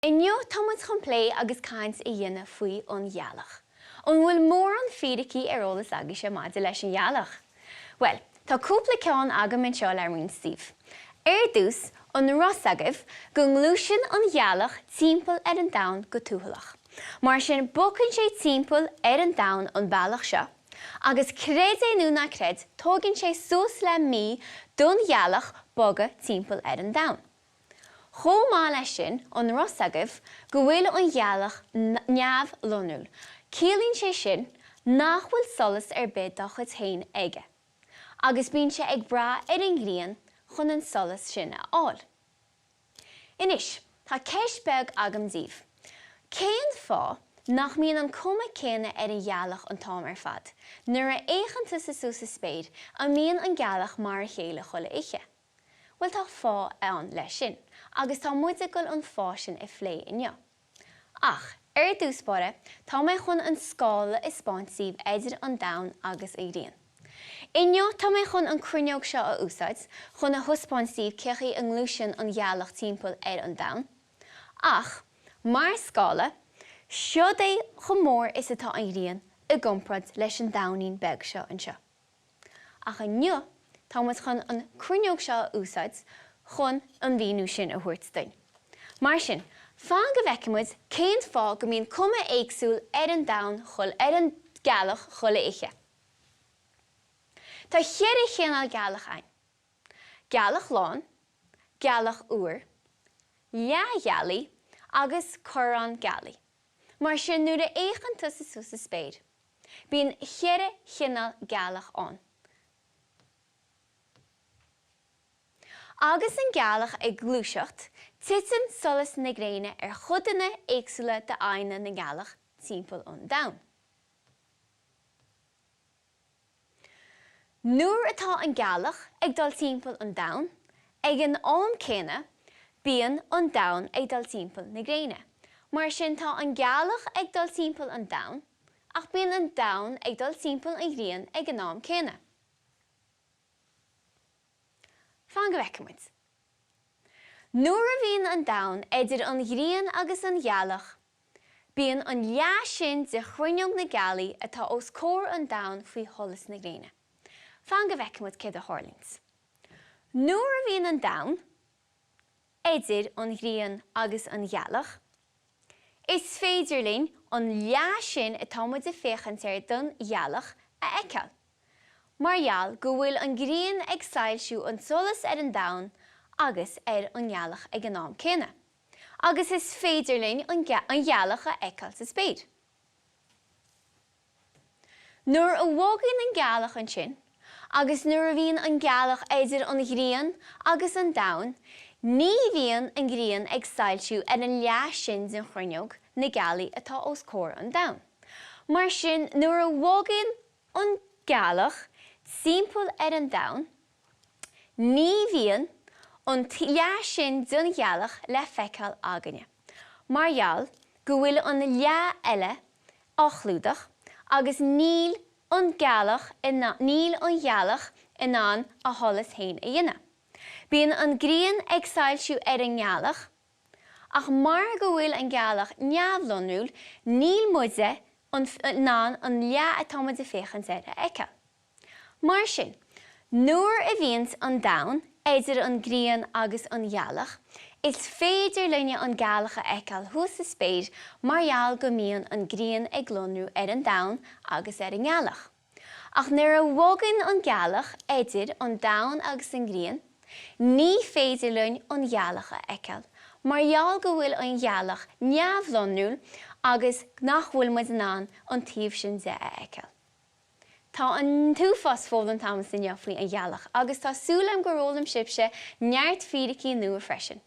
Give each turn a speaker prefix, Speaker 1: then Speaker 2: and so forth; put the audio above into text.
Speaker 1: Inniu tá muid chun plé agus caint a dhéanamh faoi an ghealach. An bhfuil mórán fíricí ar eolas agaibhse maidir leis an ghealach? Bhuel, tá cúpla ceann agam anseo le roinnt daoibh. Ar dtús, an raibh fhios agaibh go ngluaiseann an ghealach timpeall ar an domhan go tuathalach? Mar sin, bogann sé timpeall ar an domhan an bealach seo, agus creid é nó ná creid, tóigeann sé suas le mí don ghealach bogadh timpeall ar an domhan. Chomh maith leis sin, an raibh fhios agaibh go bhfuil an ghealach neamhlonrúil? Ciallaíonn sé sin nach bhfuil solas ar bith dá chuid féin aige, agus bíonn sé ag brath ar an ghrian chun an solas sin a fháil. Anois, tá ceist beag agam daoibh. Cén fáth nach mbíonn an cuma céanna ar an ghealach an t-am ar fad? Nuair a fhéachann tusa suas sa spéir, an mbíonn an gealach mar a chéile chuile oíche? Bhuel tá fáth ann leis sin, agus tá muid ag dul an fáth sin a phlé inniu. Ach, ar dtús báire, tá mé chun an scála a 'speáint daoibh eidir an Domhan agus an Ghrian. Inniu tá mé chun an cruinneog seo a úsáid chun a thaispeáint daoibh cé chaoi a ngluaiseann an ghealach timpeall ar an Domhan. Ach, mar scála, siod é chomh mór is atá an Ghrian i gcomparáid leis an domhainín beag seo anseo. Ach inniu, tá muid chun an cruinneog seo a úsáid chun an mhíniú sin a thabhairt duinn. Mar sin, fan go bhfeicfidh muid cén fáth go mbíonn cuma éagsúil ar an domhan chuile, ar an ghealach chuile oíche. Tá cheithre chineál gealach ann. Gealach lán, gealach úr, leathghealaí agus corrán gealaí. Mar sin, nuair a fhéachann tusa suas sa spéir, bíonn cheithre chineál gealach ann. Agus an gealach ag gluaiseacht, titeann solas na gréine ar chodanna éagsúla d'aghaidheanna na ngealach timpeall an domhain. Nuair atá an gealach ag dul timpeall an domhain, ag an am céanna, bíonn an domhan ag dul timpeall na gréine. Mar sin tá an gealach ag dul timpeall an domhain, ach bíonn an domhan ag dul timpeall an ghrian ag an am céanna. Fan go bhfeicfidh muid. Nuair a bhíonn an domhan idir an ghrian agus an ghealach, Bíonn an leath sin de chruinneog na gealaí atá os comhair an domhain faoi sholas na gréine. Fan go bhfeicfidh muid céard a tharlaíonns. Nuair a bhíonn an domhan idir an ghrian agus an ghealach, is féidir linn an leath sin atá muid ag féachaint air den ghealach a fheiceáil, mar gheall go bhfuil an ghrian ag soilsiú an tsolais ar an domhan agus ar an ngealach ag an am céanna. Agus is féidir linn an ghealach a fheiceáil sa spéir. Nuair a bhogann an ghealach ansin, agus nuair a bhíonn an ghealach idir an ghrian agus an domhan, ní bhíonn an ghrian ag soilsiú ar an leath sin den chruinneog na gealaí atá os comhair an domhain. Mar sin, nuair a bhogann an ghealach timpeall ar an domhan, Ní bhíonn an leath sin den ghealach le feiceáil againne, mar gheall go bhfuil an leath eile á chlúdach agus níl an gealach níl an ghealach in ann a sholas féin a dhéanamh. Bíonn an ghrian ag soilsiú ar an ngealach, ach mar go bhfuil an ghealach neamhlonrúil, níl muide in ann an leath atá muid ag féachaint air a fheiceáil. Mar sin, nuair a bhíonns an Domhan idir an Ghrian agus an Ghealach, is féidir linne an Ghealach a fheiceáil thuas sa spéir mar gheall go mbíonn an Ghrian ag lonrú ar an Domhan agus ar an nGealach. Ach nuair a bhogann an Ghealach idir an Domhan agus an Ghrian, ní féidir linn an Ghealach a fheiceáil mar gheall go bhfuil an Ghealach neamhlonrúil agus nach bhfuil muid in ann an taobh sin de a fheiceáil. Tá an t-uafás foghlamtha agamsa inniu faoi an ghealach agus tá súil agam gur fhoghlaim sibhse neart fíricí nua freisin.